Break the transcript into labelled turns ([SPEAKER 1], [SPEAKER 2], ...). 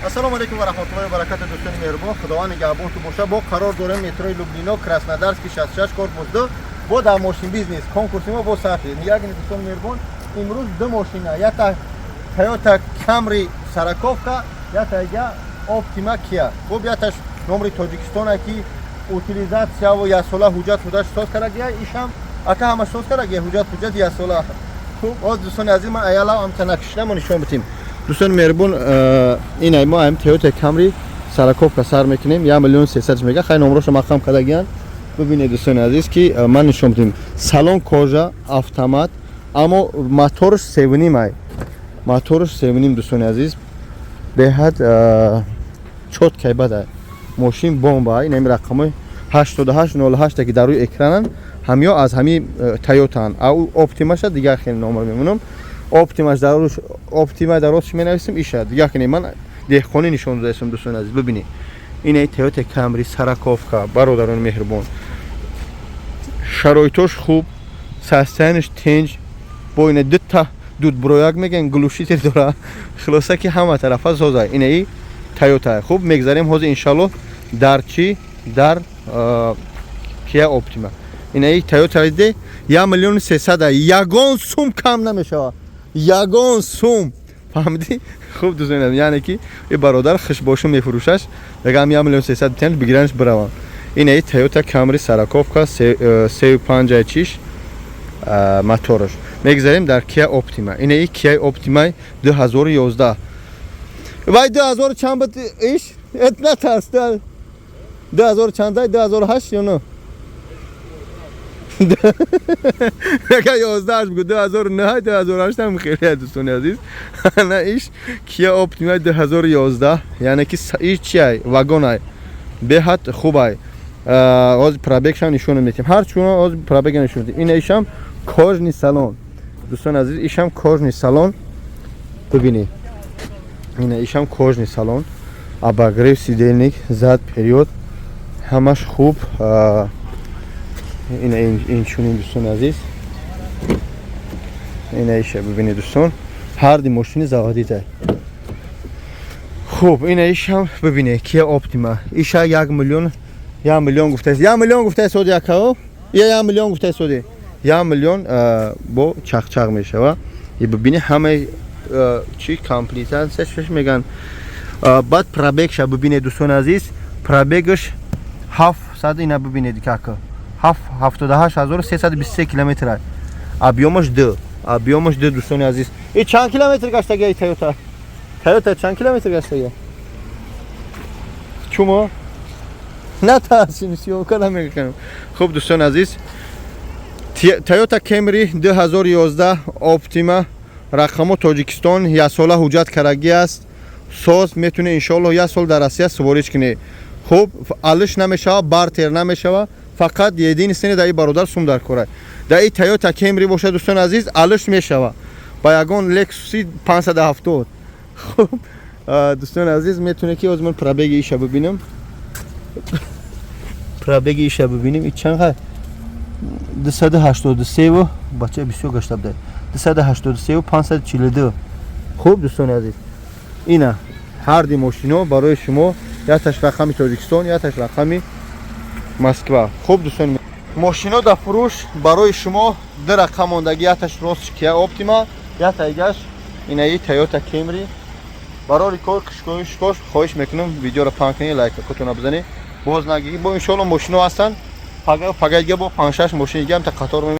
[SPEAKER 1] Ассалому алайкум ва раҳматуллоҳи ва баракату, дӯстони меҳрубон. Худованд нигаҳбонту боша. Бо қарор дорем метрои Люблино, Краснодарский 66, корпус 2. Бо дар мошин бизнес конкурси мо бо сарфи. Нигаҳ, дӯстони меҳрубон, имрӯз ду мошина: якта Toyota Camry сороковка, якта дига Optima Kia. Хуб, якташ номери Тоҷикистона, ки утилизатсияву яксола ҳуҷҷат ҳуҷҷат соз кардагия. Ишам, ака, ҳама соз кардагия, ҳуҷҷат яксола. Хуб, оз, дӯстони азиз, ман аяла амта накишидамо, нишон битим. Дӯстони меҳрубон, ин мо ам Toyota Camry сороковка сар мекунем, 1 миллион 300 мега. Хай, номроша мақам кардагиян. Бибинед, дӯстони азиз, ки ман нишон бидим: салон кожа, автомат, аммо моторш севним ай, моторш севним. Дӯстони азиз, беҳад чёткай, бад мошин, бомба. Ин ами рақамои 8808, ки дар рӯи экрананд, ҳамё аз ҳами Тойотаанд. Ау Оптимаша дигар хеле номер мемонам. Оптимаш дар Оптима дар ростш менависем, иша дигар хеле. Ман деҳқонӣ нишон додаистам. Дӯстони азиз, бибинед, ин Тойота Камри сороковка, бародарони меҳрубон, шароитош хуб, состояние ш тенҷ, бо ина дута дудброяк мегӯян, глушитель дора. Хулоса, ки ҳама тарафа соза. Инаи Тойота. Хуб, мегзарем ҳозир, иншаллоҳ, дар чӣ, дар Кия Оптима. Инаи Тойота де 1 миллиону 300, ягон сум кам намешавад, ягон сум, фаҳмидӣ? Хуб, дӯстони, яъне ки и бародар хушбошу мефурӯшаш, мегам 1 миллион 300 битиҳанд, бигиранш, бираванд. Инаи Тойота Камри сороковка, сею панҷай чиш мотораш. Мегзарем дар Кия Оптима. Инаи Кияи Оптимай 2011. Вай, 2000 чанд буд иш? Эт натарс, 2000 чандай? 2008 ё но? Яка 11 бугу, 2009, 2008 ҳам хеле. Дӯстони азиз, на, иш Кия Оптима 2011, яъне ки иш чиай, вагонай, беҳад хубай. Ҳозир пробег шам нишон метиҳем, ҳар чуна ҳозир пробег а нишон метиҳем. Ина ишам кожаный салон, дӯстони азиз, ишам кожаный салон, бибинед, ина ишам кожаный салон, обогрев сидений, зад, вперёд, ҳамаш хуб. Ина инчунин, дӯстони азиз, ина иша бибинед, дӯстон, ҳарди мошини заводита. Хуб, ина ишам бибинед, Кия Оптима, иша 1 миллион, 1 миллион гуфтааст, 1 миллион гуфтааст соди, якао я 1 миллион гуфтааст соди, 1 миллион бо чақчақ мешава. И бибини, ҳамаи чи комплектация шаш меган. Баъд пробег ша бибинед, дӯстони азиз, пробег аш 700, ина бибинед, кака, 78 323 километр, объём аш д, объём аш д. Дӯстони азиз, и чанд километр гаштага? Тойота, Тойота чанд километр гаштага? Чумо натарсим, съёмка намекунем. Хуб, дӯстони азиз, Тойота Кемри 2011 Оптима, рақамо Тоҷикистон, яксола ҳуҷҷат карагӣ аст, соз, метавонед, иншоаллоҳ, як сол дар Россия свориш кунед. Хуб, алиш намешава, бартер намешава, фақат единственное, дар и бародар сум дар кора. Дар и Тойота Кемри бошад, дӯстони азиз, алиш мешава ба ягон Лексуси 570. Хуб, дӯстони азиз, метавонед ки ҳозир ман пробег и иша бибинам, пробег и иша бибинем. И чанд ха? 283, бача бисёр гашта буда, 283 542. Хуб, дӯстони азиз, ина ҳарди мошино барои шумо, якташ рақами Тоҷикистон, якташ рақами Москва. Хуб, дӯстони, мошино дар фурӯш барои шумо ду рақам мондагӣ: якташ рост Кия Оптима, яктаигаш инаи Тойота Кемри. Барори кор кишкош, хоҳиш мекунам, видеоро паҳн кунед, лайк акотона бизанед. Боз наги бо, иншоалло, мошино ҳастанд. Пага, пага дига бо панҷ шаш мошини дига ҳамта қатор.